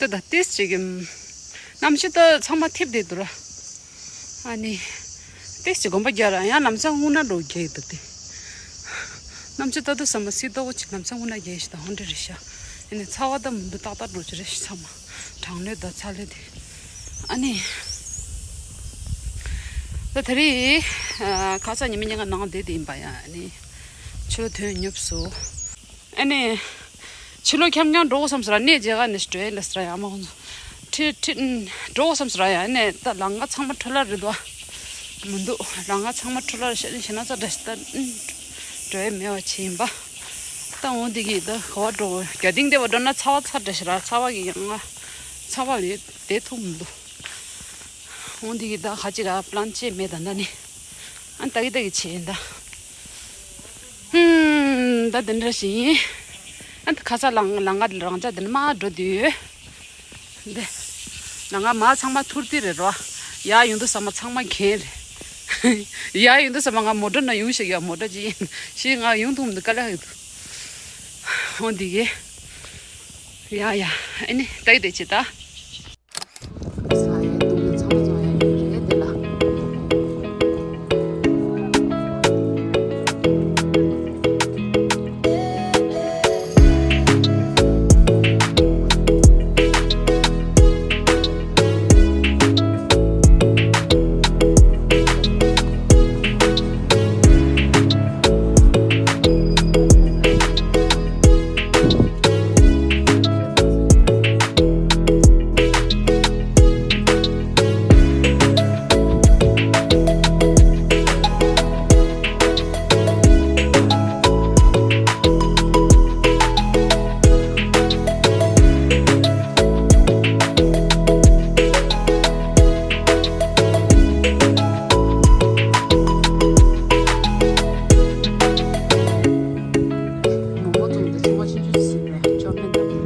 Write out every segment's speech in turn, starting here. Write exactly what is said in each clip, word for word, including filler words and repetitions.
ད་ཏིས་ཅིག་གི་གནམ་གཤིས་ད་ཚང་མ་ཐིབས་བསྡད་འདུག་ར། ཨ་ནི་ཏིས་ཅིག་གོམ་པ་རྒྱག་ར་ཡང་ལམ་སང་རྔུལ་ནག་འགྲོ་རྒྱག་གི་འདུག་སྟེ། གནམ་གཤིས་ད་དུང་ས་མ་སི་ཏོག་ཅིག་ལམ་སང་རྔུལ་ནག་རྒྱག་ཞིག་ད་ཧོན་ཏེ་རེད་ཤག་ཨ་ནི་ཚ་བ་ད་མི་འདུག་ཏག་ཏག་འགྲོ་ཅི་རེད་ཤག་ཚང་མ་གྲང་ལོས་ད་ཚ་ལོས་དེ། ཨ་ནི་ད་དེ་རིང་ཁ་སང་ཉི་མ་ཉིན་ག་ནང་བསྡད་དེ་ཡིན་པ་ཡ། ཨ་ནི་ཕྱི་ལོགས་ཐོན་ཉོབ་སོང་། ཨ་ནི། ཕྱི་ལོགས་འཁྱམ་འཁྱམ་འགྲོ་དགོས་བསམ་ཟེར་ར་གནས་མཇལ་ག་ནས་འགྲོ་ཡ་ལ་ཟེར་ར་ཡ་མ་ཧོན་ཁྲི་ཁྲི་འགྲོ་དགོས་བསམ་ཟེར་ར་ཡ། ཨ་ནི་ད་ལམ་ཁ་ཚང་མ་འཕྲོ་བརླག་རེད་དོ། མི་འདུག་ལམ་ཁ་ཚང་མ་འཕྲོ་བརླག་རེད་ཤག་ཨ་ནི་ཞེ་ན་ཚ་འདྲ་ཞིག་ད་འགྲོ་ཡ་མེད་པ་བྱས་ཡིན་པ། ད་འོང་འདི་གི་ད་ག་བ་འགྲོ་རྒྱ་ཏིང་དེ་བ་འགྲོ་ན་ཚ་བ་ཚ་འདྲ་ཞིག་ར་ཚ་བ་གི་ཡང་ང་ཚ་བ་ལས་བསྡད་ཐུབ་མི་འདུག་འོང་འདི་གི་ད་ཁ་ཅིག་ར་པི་ལན་ཅེས་མེད་ད་ད་ནི། ཨ་ནི་ད་གི་ད་གི་བྱས་ཡིན་ད། ཧུམ། ད་འདི་འདྲ་ཞིག་ཡིན། ཨ་ནི་ཁ་ས་ལང་ལང་ཀ་རང་ཅག་འདི་ནི་མ་འགྲོ་དུས། འདི། ལང་ཀ་མ་ཚང་མ་ཐུར་ཏི་རེད་རོ། ཡ་ཡོང་དུས་ས་མ་ཚང་མ་གན་རེད། ཡ་ཡོང་དུས་ས་མ་ང་མོ་ཊ་ན་ཡོང་ཞིག་ཡ་མོ་ཊ་ཅི་ཡིན་ཞིག་ང་ཡོང་ཐུང་མི་འདུག་དཀའ་ལས་ཡོད་འདུག་འོ་འདི་གི། ཡ་ཡ། ཨ་ནི་ད་གི་དེ་བྱེད་ད། ས་ཡ་དུང་ཚང་ཚང་ཡ་ཡོད་རེད་དེ་ལ། མོག་མོག་བཙོང་དེ་ཚང་མ་ཆུང་ཆུང་ཞིག་རེད། ཅོ་ཕན་དང་།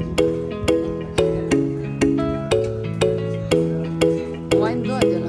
ཝའིན་འདུག་ཨ་དེ་ལ།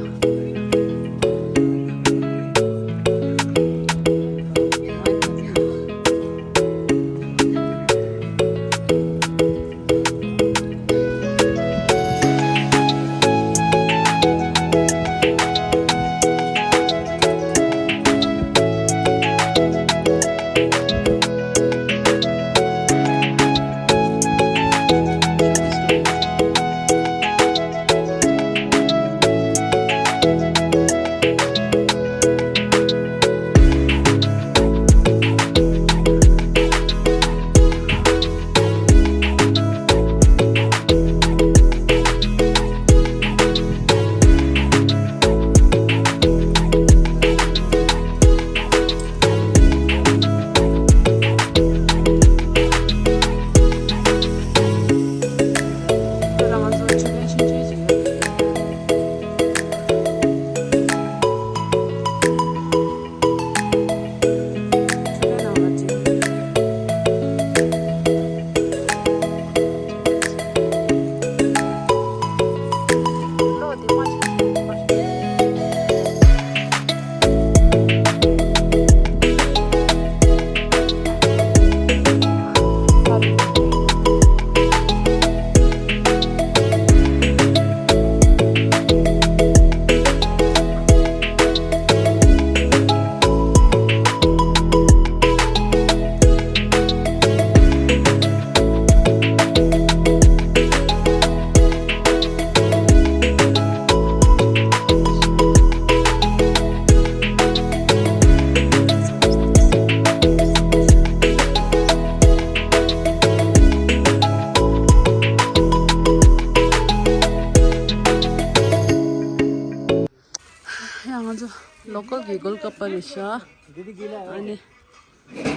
ཡ་ང་ཚོ་ལོ་ཀལ་གི་གོལ་ཀ་པ་རེད་ཤག་ཨ་ནི་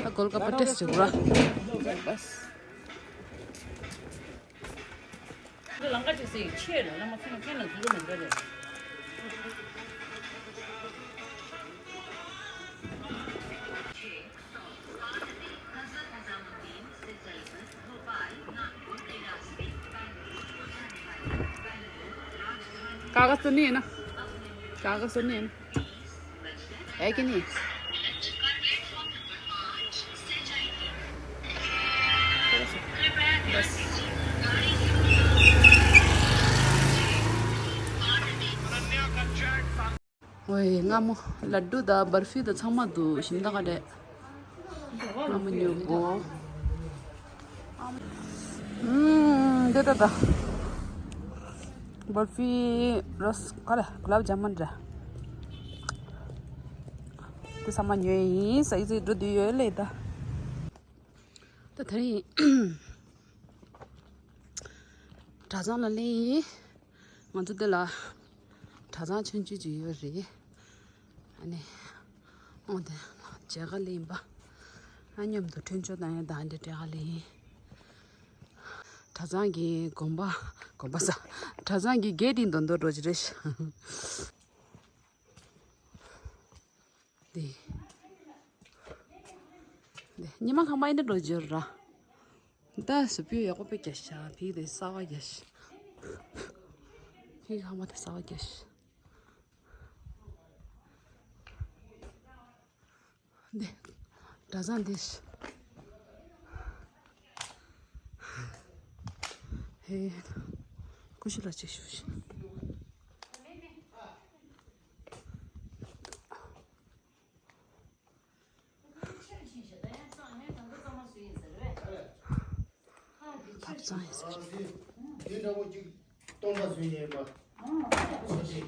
ད་གོལ་ཀ་པ་ཏེས་ཊི་བྱེད་དགོས་ར། कागज तो नहीं है ना? कागज तो नहीं है ना? है कि नहीं? बस। ཝེ། མངར་མོ་ལ་ཌུ་དང་བར་ཧྥི་དང་ཚང་མ་འདུག་ཞིམ་ད་ག་རེད། མངར་མོ་ཉོ་དགོས། ཨུམ། འདི་ད་ད། བར་ཧྥི་རོས་ག་རེ་གུ་ལབ་ཇ་མུན་རེད། དེ་ཚང་མ་ཉོས་ཡིན། ས་ཡི་ཚིག་འགྲོ་དུས་ཡོད་ལེ་ད། ད་དེ་རིང་གྲྭ་ཚང་ལ་སླེབས་ཡིན། ང་ཚོ་འདི་ལ་གྲྭ་ཚང་ཆུང་ཆུང་ཅིག་ཡོད་རེད། ཨ་ནི་ཨོ་དེ་མཇལ་ག་སླེབས་ཡིན་པ། ཨ་མཉམ་དུ་འཕྲིན་བཅོལ་བཏང་ཡ་དང་འདི་སྤྲད་ག་སླེབས་ཡིན། གྲྭ་ཚང་གི་དགོན་པ། དགོན་པ་ས། གྲྭ་ཚང་གི་གེ་ཊི་མདོ་མདོ་འགྲོ་གི་རེད། འདི། འདི་ཉི་མ་ཁ་མ་ཡིན་ན་འགྲོ་འཇོར་ར། ད་སུ་པིའུ་ཡག་པོ་པེ་རྒྱ་ཤ་ཕིག་དེ་ས་བ་རྒྱ་ཤ། ཕིག་ཁ་མ་དེ་ས་བ་རྒྱ་ཤ། འདི། གྲྭ་ཚང་འདི། ཧེ། ཀུ་ཤུ་ལ་ཅིག་ཞུ་ཞིག་ཐབ་ཚང་ཡིན་ཟེར། དེ་འདྲ་བོ་ཅིག་སྟོང་པ་བཟོས་ནས་པ། དེ་འདྲ་བོ་ཅིག་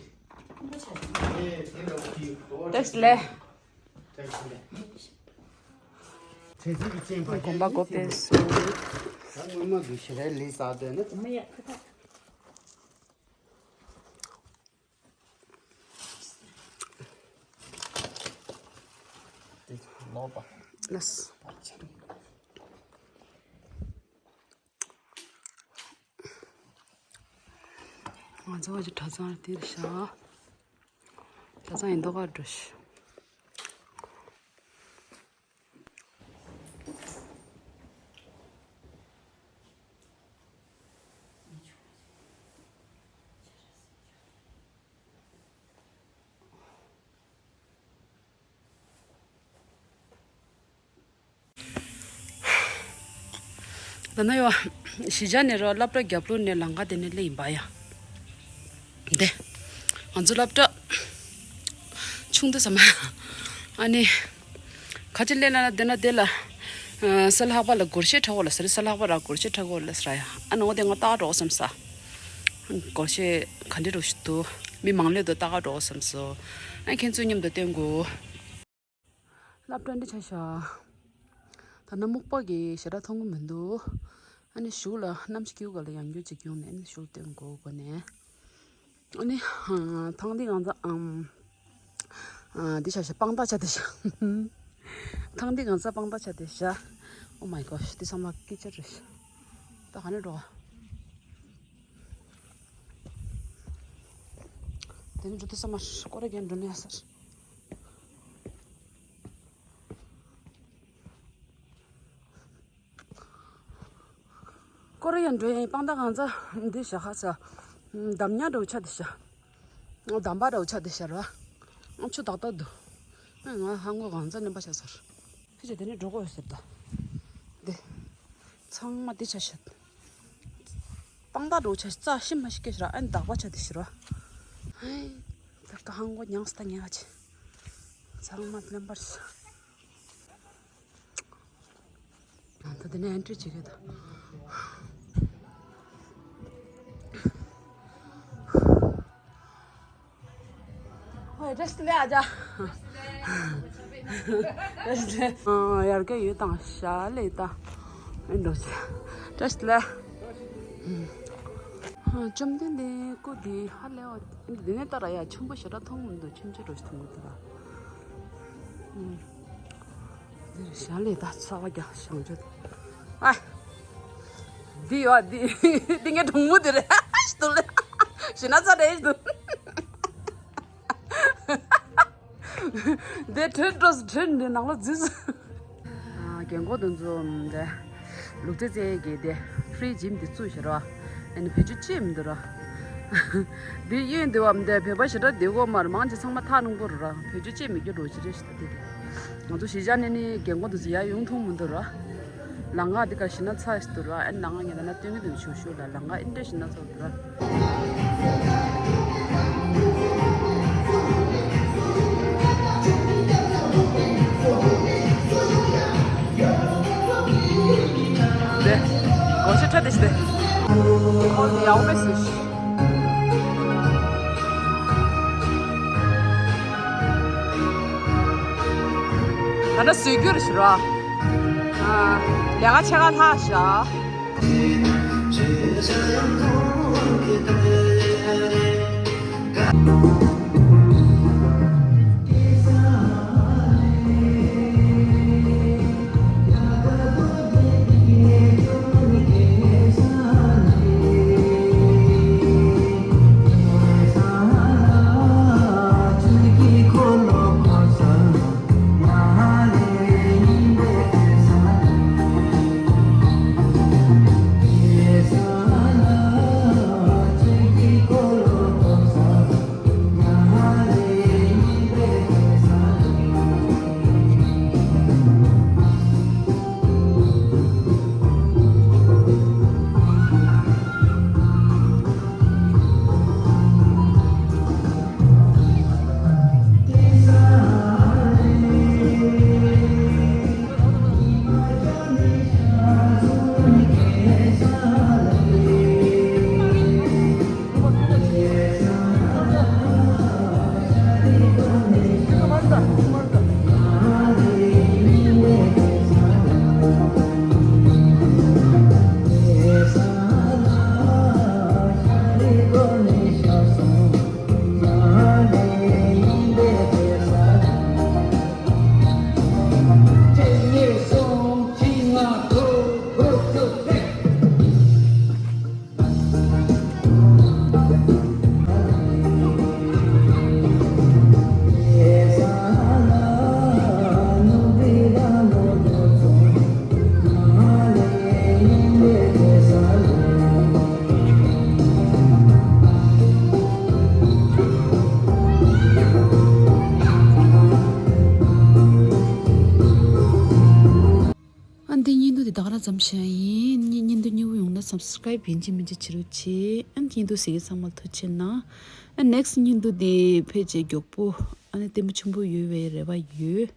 གོ་བ། བཀྲ་ཤིས་བདེ་ལེགས། བཀྲ་ཤིས་བདེ་ལེགས། དྲན་རྒྱུ་གི་རྐྱེན་པ་དགོན་པ་སྒོ་ཕྱེ་སོང་། ད་སྔོན་མ་གི་ཞེ་དྲག་ལས་བསགས་དོན་ནི། ལགས། ང་ཚོ་བ་ཅིག་གྲྭ་ཚང་ལ་དེར་བཞག་གྲྭ་ཚང་ཡིན་མདོག་ཁ་འགྲོ་ཤི། ད་ནི་ཡོ། གཞིས་ཆགས་ནས་རོ་སློབ་གྲྭ་རྒྱབ་ལོགས་ནས་ལམ་ཁ་དེ་ནས་སླེབས་ཡིན་པ་ཡ། འདི། ང་ཚོ་སློབ་གྲྭ་ཆུང་དུས་ཙམ་མ། ཨ་ནི། ཁ་ཆེ་ལས་ལ་ན་དེ་ན་དེ་ལ། ཨ། ས་ལྷག་པ་ལ་སྒོར་གཞས་འཁྲབ་གོ་ལ་ཟེར། ས་ལྷག་པ་ར་སྒོར་གཞས་འཁྲབ་གོ་ལ་ཟེར་ཡ། ཨ་ནི་འོ་དེ་ང་ལྟ་འགྲོ་བསམ་ས། སྒོར་གཞས་ག་འདྲ་འགྲོ་ཞིག་འདུག་མི་མང་ལོས་དུ་ལྟ་ག་འགྲོ་བསམ་སོ། ཨ་ཁྱེད་ཚོ་མཉམ་དུ་བསྟན་དགོས། སློབ་གྲྭ་འདི་ཆ་བཞག་ད་ནི་སྨུག་པ་གི་ཞེ་དྲག་མཐོང་གི་མི་འདུག་ཨ་ནི་གཞུག་ལ་གནམ་གཤིས་སྐྱིད་པོ་ག་ལ་ཡང་འགྱུར་ཅིག་ཡོང་ནས་ཨ་ནི་གཞུག་སྟོན་དགོས་དགོས་ནས། ཨ་ནི་ཐང་འདི་གང་ཚ་ཨམ། འདི་ཆ་བཞག་སྤང་ཐང་ཆ་དེ་བཞག་ཐང་འདི་གང་ཚ་སྤང་ཐང་ཆ་དེ་བཞག Oh my gosh། འདི་ཚང་མ་སྐད་ཆ་རེད། ད་ག་ནས་འགྲོ། དེ་ནས་འགྲོ་དུས་ཙམ་མ་སྐོར་ར་རྒྱག་འགྲོ་ནས་ཡ་ཟེར། སྐོར་ར་ཡང་འགྲོ་ཡ་ཡིན། སྤང་ཐང་གང་ཚ་འདི་བཞག་ཧ་ཚ། འདམ་ཉག་འདྲ་བོ་ཆ་དེ་བཞག་འདམ་པ་འདྲ་བོ་ཆ་དེ་བཞག་ར། ཨ་ཆུ་ཏག་ཏག་འདུག་ཨ་ང་ཧ་ངོ་གང་ཚ་གནོན་པ་ཆགས་ཚར། ཕི་ཆ་དེ་ནས་འགྲོ་དགོས་ཟེར་ད། འདི། ཚང་མ་འདི་ཆ་བཞག་སྤང་ཐང་འདྲ་བོ་ཆ་རྩ་ཤི་མ་ཤི་སྐད་ཤི་ར། ཨ་འདམ་པ་ཆ་དེ་ཤི་ར། ཧེ། ད་ཀ་ཧ་ངོ་མྱངས་ས་ད་ཉལ་བ་ཆེ། ཚང་མ་གནོན་པར་ས། ད་དེ་ནས་ཨེན་ཊི་རི་བྱེད་ཀྱི་ད། ཧོꯏ་བཀྲ་ཤིས་བདེ་ལེགས་ཨ་ཅག་བཀྲ་ཤིས་བདེ་ལེགས། ཡར་རྒྱས་ཡོད་དང་ཤ་ལེ་ད། ཨེ་འགྲོ་ཆེ། བཀྲ་ཤིས་བདེ་ལེགས། བཅོམ་ལྡན་འདས་སྐུ་དེ་ཧ་ལས་པ། འདི་ནས་ལྟ་ར་ཡ་ཆེན་པོ་ཞེ་དྲག་མཐོང་མི་འདུག་ཆུང་ཆུང་འདྲ་ཞིག་མཐོང་གི་འདུག་ད། འདིར་ཞལ་ལས་ད་ཚ་བ་རྒྱག་བྱང་ཆུབ་དེ། ཨ། འདི་ཡོད་འདི། འདི་ངའི་གྲོགས་མོ་དེ་རེད། ཞིག་འདུག་ལ། ཞེ་ན་ཚ་རེད་ཞིག་འདུག་འདི་ཁྲིད་འགྲོ་སོང་། ཁྲིད་འདི་ནང་ལ་འཛུལ་སོང་། རྒན་གོག་དེ་ཚོ་འདི་ལུག་རྫི་རྫི་གི་དེ་ཕི་རི་ཇིམ་འདི་བཙུགས་ཤག་ར། ཨ་ནི་བེད་སྤྱོད་ཅི་མི་འདུག་ར། འདི་གཡས་འདི་བ་འདི་བོད་པ་ཞེ་དྲག་བསྡད་ཀྱི་ཡོད་མ་རེད། མང་ཆེ་ཚང་མ་ཐག་རིང་པོ་རེད་ར། བེད་སྤྱོད་ཅི་མི་རྒྱུ་འགྲོ་ཅི་རེད་ཤག་ད་དེ་དེ། ང་ཚོ་གཞིས་ཆགས་ནས་ནི་རྒན་གོག་དེ་ཚོ་ཡར་ཡོང་མཐོང་མི་འདུག་ར། ལམ་ཁ་འདི་ག་ཞེ་ན་ཚ་ཞིག་འདུག་ར། ཨ་ནི་ལམ་ཁ་ངས་ད་ན་སྟོན་གྱི་འདུག་ཞུ་ཞུ་ལ། ལམ་ཁ་ཨེ་འདྲ་ཞེ་ན་ཚ་འདུག་ར། ད་ལྟ་ཞིག་སྟེ། ཨོ་དེ་ཡག་པོ་སུ་ཞིག་ད་ལྟ་བཟོས་རྒྱུ་རེད་ཞུ་རོགས། ཨ། ལས་ཀ་ཆེ་ཁ་ལྷག་ཤག་ཨ་འདི་བརྙན་ཐུང་འདི་ད་ག་རང་ཙམ་བཤད་ཡིན། བརྙན་བརྙན་ཐུང་སྙིང་པོ་ཡོང་ན་སབ་སི་ཀ་རའིབ་ཡིན་གཅིག་མིན་གཅིག་བྱེད་རོགས་བྱེད། ཨ་བརྙན་ཐུང་གཟིགས་མཁན་ཚང་མ་ལ་ཐུགས་རྗེ་གནང་། ཨ་ནེག་སི་ཊི་བརྙན་ཐུང་འདི་ཕལ་ཆེར་མགྱོགས་པོ་ཨ་ནི་ལྟད་མོ་ཆེན་པོ་ཡོད་པའི་རེ་བ་ཡོད།